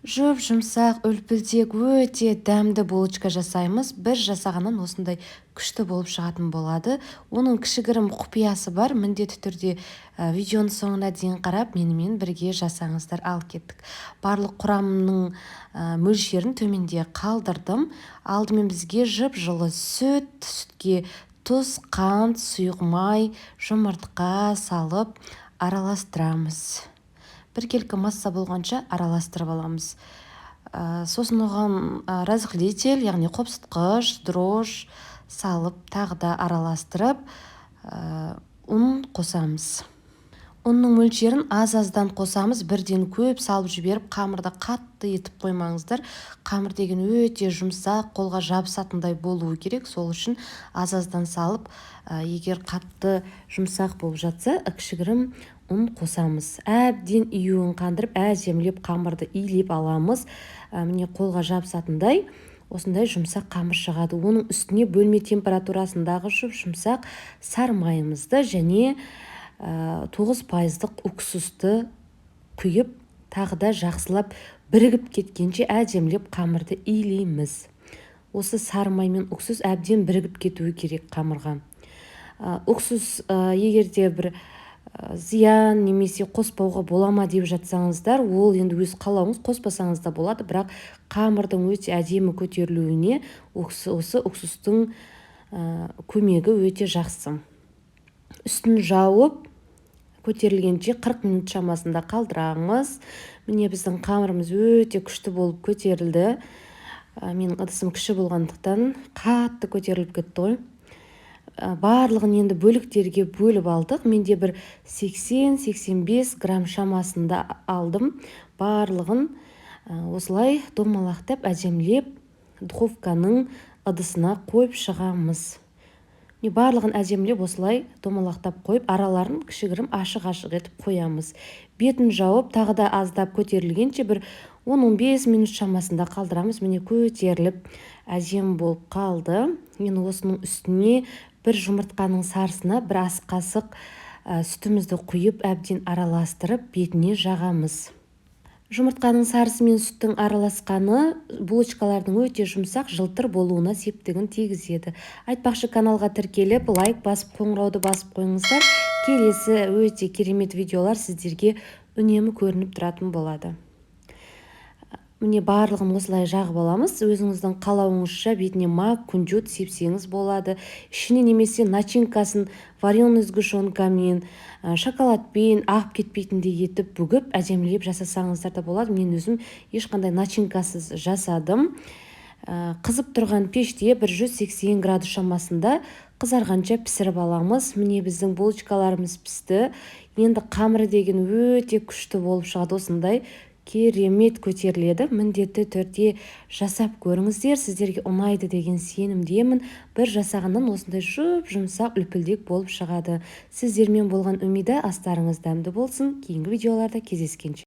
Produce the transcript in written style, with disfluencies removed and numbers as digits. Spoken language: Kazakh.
Жұп-жұмсақ, үлпілдек, өте дәмді булочка жасаймыз. Бір жасағаннан осындай күшті болып шығатын болады. Оның кішігірім құпиясы бар. Міндетті түрде видеоның соңына дейін қарап, менімен бірге жасаңыздар. Ал кеттік. Барлық құрамның мөлшерін төменде қалдырдым. Алдымен бізге жып-жылы сүт, сүтке тұз, қант, сұйық май, жұмыртқа салып араластырамыз. Біркелкі масса болғанша араластырып аламыз. Сосын оған разрыхлитель, яғни қопсытқыш, дрожжи салып, тағы да араластырып, ұн қосамыз. Ұнның мөлшерін аз-аздан қосамыз. Бірден көп салып жіберіп, қамырды қатты етіп қоймаңыздар. Қамыр деген өте жұмсақ, қолға жабысатындай болуы керек. Сол үшін аз-аздан салып, егер қатты жұмсақ болып жатса, кішігірім ұн қосамыз. Әбден июін қандырып, әжемлеп қамырды илеп аламыз. Міне, қолға жабысатындай осындай жұмсақ қамыр шығады. Оның үстіне бөлме температурасындағы жұп-жұмсақ сары майымызды және 9%-дық уксусты құйып, тағы да жақсылап бірігіп кеткенше әдемілеп қамырды илейміз. Осы сары май мен уксус әбден бірігіп кетуі керек қамырға. Уксус егер де бір зиян немесе қоспауға бола ма деп жатсаңыздар, ол енді өз қалауыңыз, қоспасаңыз да болады. Бірақ қамырдың өте әдемі көтерілуіне осы уксустың көмегі өте жақсы. Үстін жауып, көтерілгенше 40 минут шамасында қалдырамыз. Міне, біздің қамырымыз өте күшті болып көтерілді. Менің ыдысым кіші болғандықтан, қатты көтеріліп кетті ғой. Барлығын енді бөліктерге бөліп алдық. Менде бір 80-85 грамм шамасында алдым. Барлығын осылай домалақтап, әдемілеп духовканың ыдысына қойып шығамыз. Барлығын әдемілеп осылай домалақтап қойып, араларын кішігірім ашық-ашық етіп қоямыз. Бетін жауып, тағы да аздап көтерілгенше бір 10-15 минут шамасында қалдырамыз. Міне, көтеріліп, әдемі болып қалды. Енді осының үстіне бір жұмыртқаның сарысына бір ас қасық сүтімізді құйып, әбден араластырып, бетіне жағамыз. Жұмыртқаның сарысы мен сүттің араласқаны булочкалардың өте жұмсақ, жылтыр болуына септігін тигізеді. Айтпақшы, каналға тіркеліп, лайк басып, қоңырауды басып қойыңыздар. Келесі өте керемет видеолар сіздерге үнемі көрініп тұратын болады. Міне, барлығын осылай жағып аламыз. Өзіңіздің қалауыңызша бетіне мак, күнжіт сепсеңіз болады ішіне немесе начинкасын вареный сгущенкамен, шоколадпен ағып кетпейтіндей етіп бүгіп, әдемілеп жасасаңыздар да болады. Мен өзім ешқандай начинкасыз жасадым. Қызып тұрған пеште бір 180 градус шамасында қызарғанша пісіріп аламыз. Міне, біздің булочкаларымыз пісті. Енді қамыры деген өте күшті болып шығады, осындай керемет көтеріледі. Міндетті түрде жасап көріңіздер, сіздерге ұнайды деген сенімдемін. Бір жасағаннан осындай жұп жұмсақ, үлпілдек болып шығады. Сіздермен болған Үмида. Астарыңыз дәмді болсын, кейінгі видеоларда кездескенше!